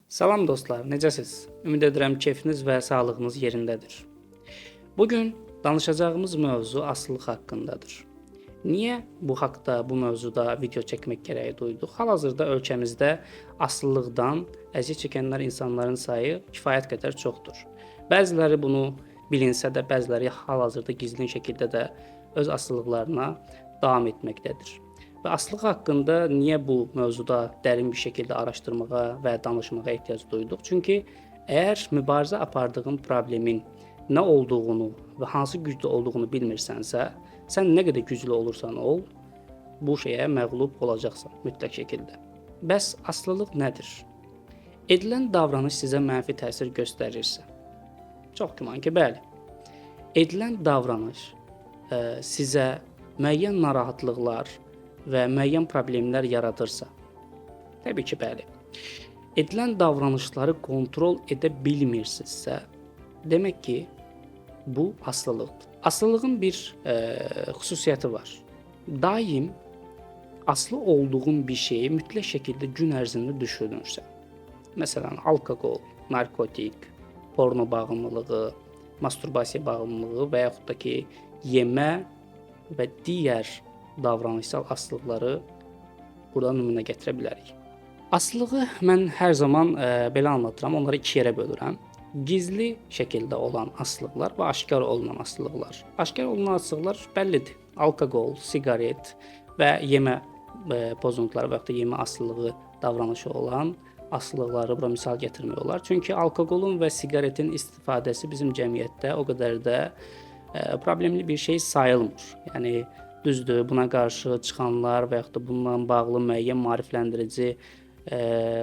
Salam dostlar, necəsiz? Ümid edirəm keyfiniz və sağlığınız yerindədir. Bu gün danışacağımız mövzu asılılıq haqqındadır. Niyə bu haqda, bu mövzuda video çəkmək gərəyi duyduq? Hal-hazırda ölkəmizdə asılılıqdan əziyyət çəkənlər insanların sayı kifayət qədər çoxdur. Bəziləri bunu bilinsə də, bəziləri hal-hazırda gizlin şəkildə də öz asılılıqlarına davam etməkdədir. Və asılılıq haqqında niyə bu mövzuda dərin bir şəkildə araşdırmağa və danışmağa ehtiyac duyduq? Çünki əgər mübarizə apardığın problemin nə olduğunu və hansı gücdə olduğunu bilmirsənsə, sən nə qədər güclü olursan ol, bu şeyə məğlub olacaqsan mütləq şəkildə. Bəs asılılıq nədir? Edilən davranış sizə mənfi təsir göstərirsə, çox güman ki, bəli. Edilən davranış sizə müəyyən narahatlıqlar və müəyyən problemlər yaradırsa, təbii ki, bəli. Edilən davranışları kontrol edə bilmirsinizsə, demək ki, bu asılılıqdır. Asılılığın bir xüsusiyyəti var. Daim asılı olduğun bir şeyi mütləq şəkildə gün ərzində düşünürsən. Məsələn, alkoqol, narkotik, porno bağımlılığı, masturbasiya bağımlılığı və yaxud da ki, yemə və digər davranışsal asılılıqları burada nümunə gətirə bilərik. Asılılığı mən hər zaman belə anlatıram, onları iki yerə bölürəm. Gizli şəkildə olan asılılıqlar və aşkar olunan asılılıqlar. Aşkar olunan asılılıqlar bəllidir. Alkoqol, siqaret və yemə pozuntuları və yaxud da yemə asılılığı davranışı olan asılılıqları bura misal gətirmək olar. Çünki alkoqolun və siqaretin istifadəsi bizim cəmiyyətdə o qədər də problemli bir şey sayılmır. Yəni düzdür, buna qarşı çıxanlar və yaxud da bununla bağlı müəyyən maarifləndirici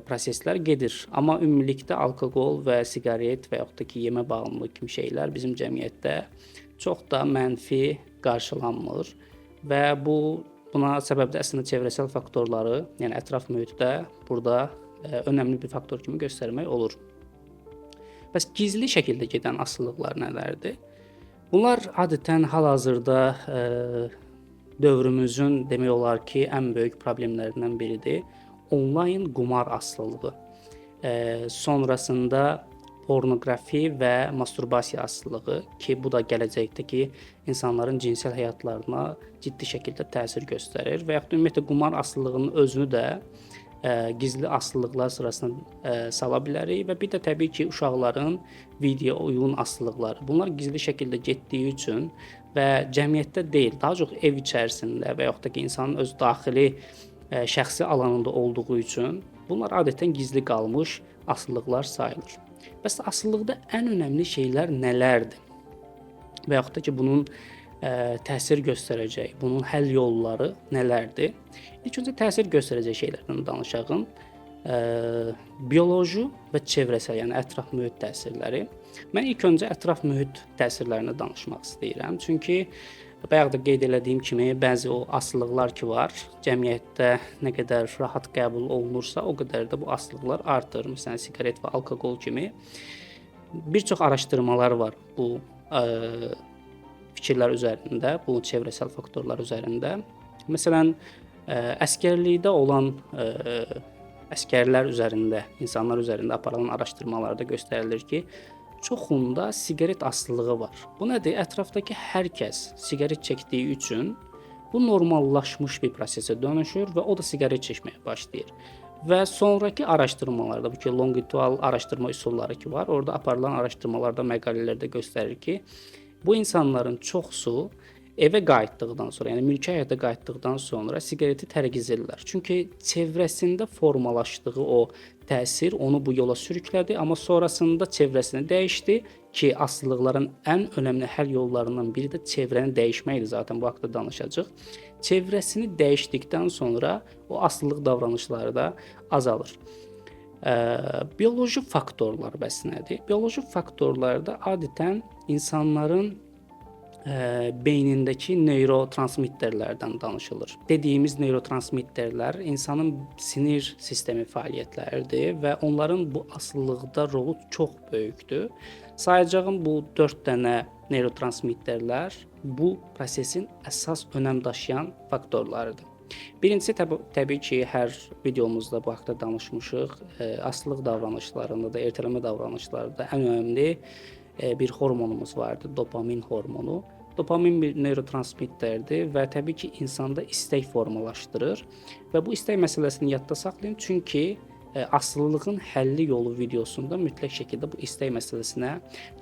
proseslər gedir. Amma ümumilikdə alkoqol və siqaret və yaxud da ki, yemə bağımlılığı kimi şeylər bizim cəmiyyətdə çox da mənfi qarşılanmır və buna səbəb də əslində çevrəsəl faktorları, yəni ətraf mühitdə burada önəmli bir faktor kimi göstərmək olur. Bəs gizli şəkildə gedən asılılıqlar nələrdir? Bunlar adətən hal-hazırda dövrümüzün demək olar ki, ən böyük problemlərindən biridir. Onlayn qumar asılılığı. Sonrasında pornoqrafi və masturbasiya asılılığı ki, bu da gələcəkdəki insanların cinsəl həyatlarına ciddi şəkildə təsir göstərir və yaxud da ümumiyyətlə qumar asılılığının özünü də gizli asılılıqlar sırasına sala bilərik və bir də təbii ki, uşaqların video oyun asılılıqları. Bunlar gizli şəkildə getdiyi üçün və cəmiyyətdə deyil, daha çox ev içərisində və yaxud da ki, insanın öz daxili şəxsi alanında olduğu üçün bunlar adətən gizli qalmış asılılıqlar sayılır. Bəs asılılıqda ən önəmli şeylər nələrdir? Və yaxud da ki, bunun təsir göstərəcək, bunun həll yolları nələrdir? İlk öncə təsir göstərəcək şeylərdən danışağım. Bioloji və çevrəsəl, yəni ətraf mühit təsirləri. Mən ilk öncə ətraf mühit təsirlərini danışmaq istəyirəm. Çünki bayaq da qeyd elədiyim kimi bəzi o asılılıqlar ki var, cəmiyyətdə nə qədər rahat qəbul olunursa, o qədər də bu asılılıqlar artır. Məsələn, siqaret və alkoqol kimi bir çox araşdırmalar var bu fikirlər üzərində, bu çevrəsəl faktorlar üzərində. Məsələn, əsgərlikdə olan əsgərlər üzərində, insanlar üzərində aparılan araşdırmalarda göstərilir ki, çoxunda siqaret asılılığı var. Bu nədir? Ətrafdakı hər kəs siqaret çəkdiyi üçün bu normallaşmış bir prosesə dönüşür və o da siqaret çəkməyə başlayır. Və sonrakı araşdırmalarda, bu ki longitudinal araşdırma üsulları ki var, orada aparılan araşdırmalarda, məqalələrdə göstərir ki, bu insanların çoxsu evə qayıtdıqdan sonra, yəni mülki həyata qayıtdıqdan sonra siqareti tərk edirlər. Çünki çevrəsində formalaşdığı o təsir onu bu yola sürüklədi, amma sonrasında çevrəsini dəyişdi ki, asılılıqların ən önəmli həll yollarından biri də çevrəni dəyişməkdir. Zaten bu haqda danışacağıq. Çevrəsini dəyişdikdən sonra o asılılıq davranışları da azalır. Bioloji faktorlar bəs nədir? Bioloji faktorlarda adətən insanların beynindəki neyrotransmitterlərdən danışılır. Dediyimiz neyrotransmitterlər insanın sinir sistemi fəaliyyətləridir və onların bu asılılıqda rolu çox böyükdür. Sayacağım bu 4 dənə neyrotransmitterlər bu prosesin əsas önəm daşıyan faktorlarıdır. Birincisi təbii ki, hər videomuzda bu haqda danışmışıq. Asılılıq davranışlarında da, ertələmə davranışlarında ən önəmli bir hormonumuz vardı, dopamin hormonu. Dopamin bir neyrotransmitterdir və təbii ki, insanda istək formalaşdırır və bu istək məsələsini yadda saxlayın, çünki asılılığın həlli yolu videosunda mütləq şəkildə bu istək məsələsinə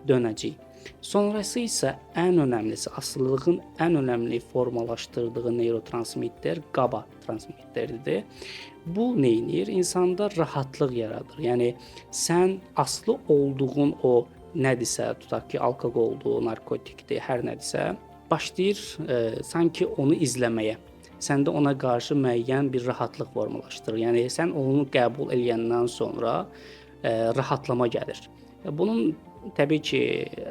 dönəcəyik. Sonrası isə ən önəmlisi, asılılığın ən önəmli formalaşdırdığı neyrotransmitter GABA transmitteridir. Bu nə edir? İnsanda rahatlıq yaradır. Yəni sən asılı olduğun o nədirsə, tutaq ki, alkoqoldur, narkotikdir, hər nədirsə, başlayır sanki onu izləməyə. Səndə ona qarşı müəyyən bir rahatlıq formalaşdırır. Yəni sən onu qəbul eləyəndən sonra rahatlama gəlir. Bunun təbii ki,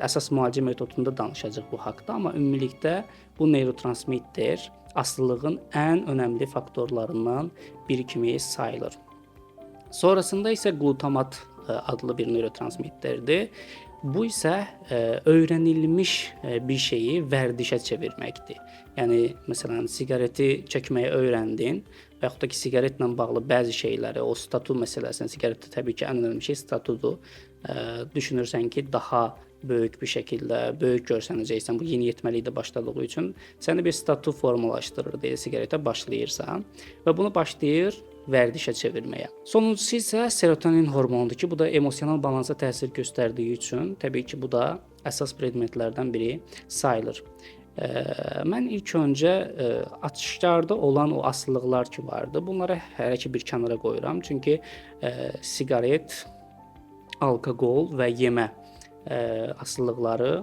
əsas müalicə metodunda danışacağıq bu haqda, amma ümumilikdə bu neyrotransmitter asılılığın ən önəmli faktorlarından biri kimi sayılır. Sonrasında isə qlutamat adlı bir neyrotransmitterdir. Bu isə öyrənilmiş bir şeyi vərdişə çevirməkdir. Yəni məsələn, siqareti çəkməyi öyrəndin və yaxud da ki, siqaretlə bağlı bəzi şeyləri, o statu məsələsini, siqaretdə təbii ki, ən önəmli şey statudur. Düşünürsən ki, daha böyük bir şəkildə böyük görsənəcəksən, bu yeniyetməlikdə başladığı üçün səni bir statu formalaşdırır deyə siqaretə başlayırsan və bunu başlayır vərdişə çevirməyə. Sonuncusu isə serotonin hormonudur ki, bu da emosional balansa təsir göstərdiyi üçün təbii ki, bu da əsas predmetlərdən biri sayılır. Mən ilk öncə açıqlarda olan o asılılıqlar ki vardı, bunları hələ ki bir kənara qoyuram. Çünki siqaret, alkoqol və yemə asılılıqları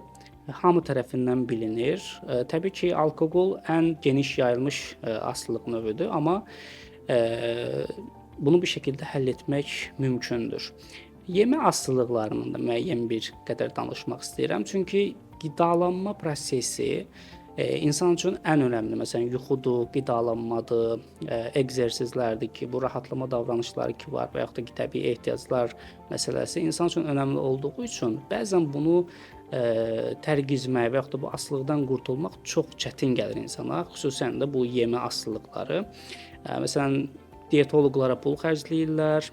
hamı tərəfindən bilinir. Təbii ki, alkoqol ən geniş yayılmış asılılıq növüdür, amma bunu bir şəkildə həll etmək mümkündür. Yemə asılılıqlarının da müəyyən bir qədər danışmaq istəyirəm. Çünki qidalanma prosesi insan üçün ən önəmli, məsələn, yuxudur, qidalanmadır, egzersizlərdir ki, bu rahatlama davranışları ki var və yaxud da ki, təbii ehtiyaclar məsələsi insan üçün önəmli olduğu üçün bəzən bunu tərgizmək və yaxud da bu asılılıqdan qurtulmaq çox çətin gəlir insana, xüsusən də bu yemə asılılıqları. Məsələn, diyetoloqlara pul xərcləyirlər,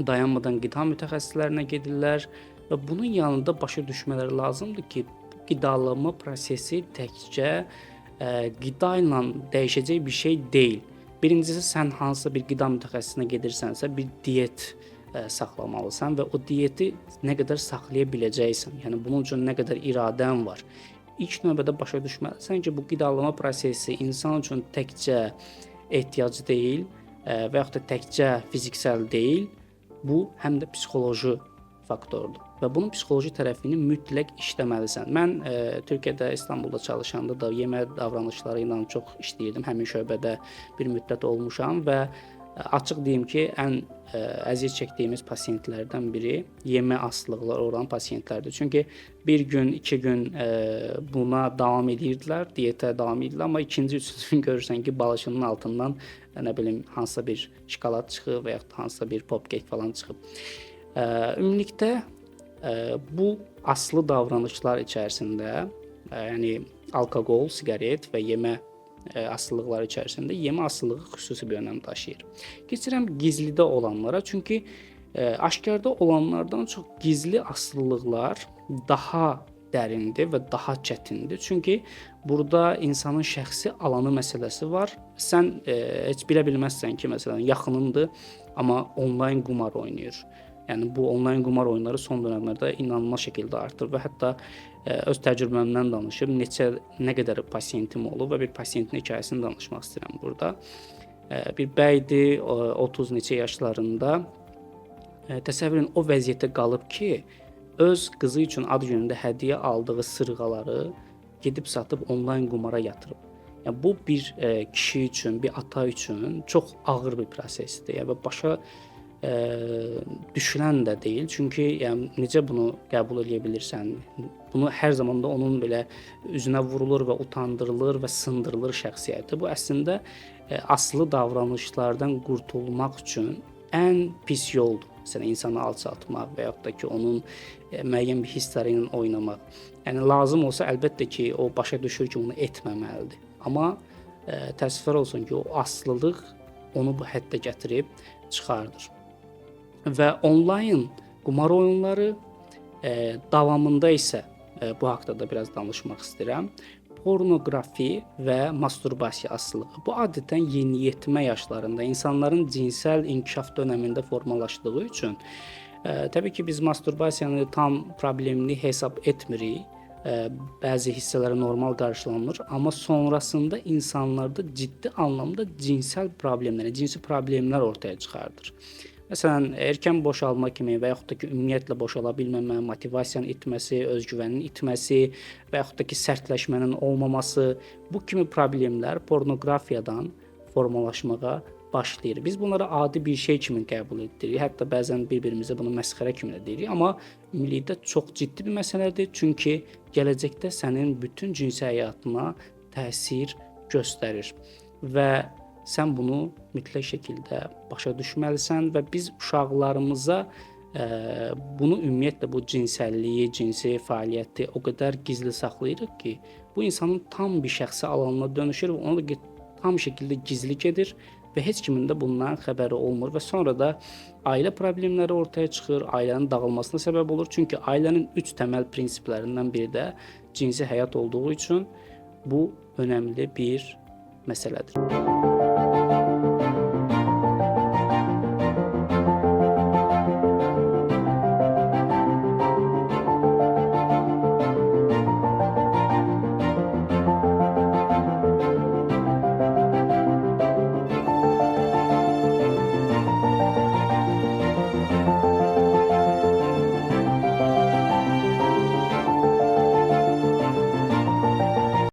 dayanmadan qida mütəxəssislərinə gedirlər və bunun yanında başa düşmələri lazımdır ki, qidalanma prosesi təkcə qida ilə dəyişəcək bir şey deyil. Birincisi, sən hansısa bir qida mütəxəssisinə gedirsənsə, bir diyet saxlamalısan və o diyeti nə qədər saxlaya biləcəksən, yəni bunun üçün nə qədər iradən var. İlk növbədə başa düşməlisən ki, bu qidalanma prosesi insan üçün təkcə ehtiyac deyil və yaxud da təkcə fiziksel deyil, bu həm də psixoloji faktordur və bunun psixoloji tərəfini mütləq işləməlisən. Mən Türkiyədə, İstanbulda çalışanda da yemə davranışları ilə çox işləyirdim. Həmin şöbədə bir müddət olmuşam və açıq deyim ki, ən əziyyət çəkdiyimiz pasientlərdən biri yemə asılılıqları olan pasientlərdir. Çünki bir gün, iki gün buna davam edirdilər, diyetə davam edirdilər, amma ikinci, üçüncü gün görürsən ki, balışının altından nə bilim hansısa bir şokolad çıxıb və yaxud hansısa bir popkek falan çıxıb. Ümumilikdə bu asılı davranışlar içərisində, yəni alkoqol, siqaret və yemə asılılıqları içərisində yemə asılılığı xüsusi bir önəm daşıyır. Keçirəm gizlidə olanlara, çünki aşkarda olanlardan çox gizli asılılıqlar daha dərindir və daha çətindir. Çünki burada insanın şəxsi alanı məsələsi var. Sən heç bilə bilməzsən ki, məsələn, yaxınındır, amma onlayn qumar oynayır. Yəni bu onlayn qumar oyunları son dövrlərdə inanılmaz şəkildə artır və hətta öz təcrübəmdən danışım, nə qədər pasientim olub və bir pasientin hekayəsini danışmaq istəyirəm burada. Bir bəydi, 30 neçə yaşlarında. Təsəvvür edin, o vəziyyətdə qalıb ki, öz qızı üçün ad günündə hədiyyə aldığı sırğaları gedib satıb onlayn qumara yatırıb. Yəni bu bir kişi üçün, bir ata üçün çox ağır bir prosesdir. Yəni və başa düşülən də deyil. Çünki yəni necə bunu qəbul eləyə bilirsən? Bunu hər zaman da onun belə üzünə vurulur və utandırılır və sındırılır şəxsiyyəti. Bu əslində asılı davranışlardan qurtulmaq üçün ən pis yoldur. Məsələn, insanı alçaltmaq və yaxud da ki, onun müəyyən bir hissləri ilə oynamaq. Yəni lazım olsa əlbəttə ki, o başa düşür ki, bunu etməməlidir. Amma təəssüflər olsun ki, o asılılıq onu bu həddə gətirib çıxardır. Və onlayn qumar oyunları davamında isə bu haqda da biraz danışmaq istəyirəm. Pornoqrafi və masturbasiya asılılığı. Bu adətən yeniyetmə yaşlarında insanların cinsəl inkişaf dönəmində formalaşdığı üçün təbii ki, biz masturbasiyanı tam problemli hesab etmirik. Bəzi hissələri normal qarşılanır, amma sonrasında insanlarda ciddi anlamda cinsəl problemlər, cinsi problemlər ortaya çıxardır. Məsələn, erkən boşalma kimi və yaxud da ki, ümumiyyətlə boşala bilməmə, motivasiyanın itməsi, özgüvənin itməsi və yaxud da ki, sərtləşmənin olmaması, bu kimi problemlər pornoqrafiyadan formalaşmağa başlayır. Biz bunları adi bir şey kimi qəbul edirik. Hətta bəzən bir-birimizə bunu məsxərə kimi də deyirik, amma ümumilikdə çox ciddi bir məsələdir. Çünki gələcəkdə sənin bütün cinsi həyatına təsir göstərir və sən bunu mütləq şəkildə başa düşməlisən və biz uşaqlarımıza bunu ümumiyyətlə bu cinsəlliyi, cinsi fəaliyyəti o qədər gizli saxlayırıq ki, bu insanın tam bir şəxsi alanına dönüşür və onu da tam şəkildə gizli gedir və heç kimin də bundan xəbəri olmur və sonra da ailə problemləri ortaya çıxır, ailənin dağılmasına səbəb olur. Çünki ailənin 3 təməl prinsiplərindən biri də cinsi həyat olduğu üçün bu önəmli bir məsələdir.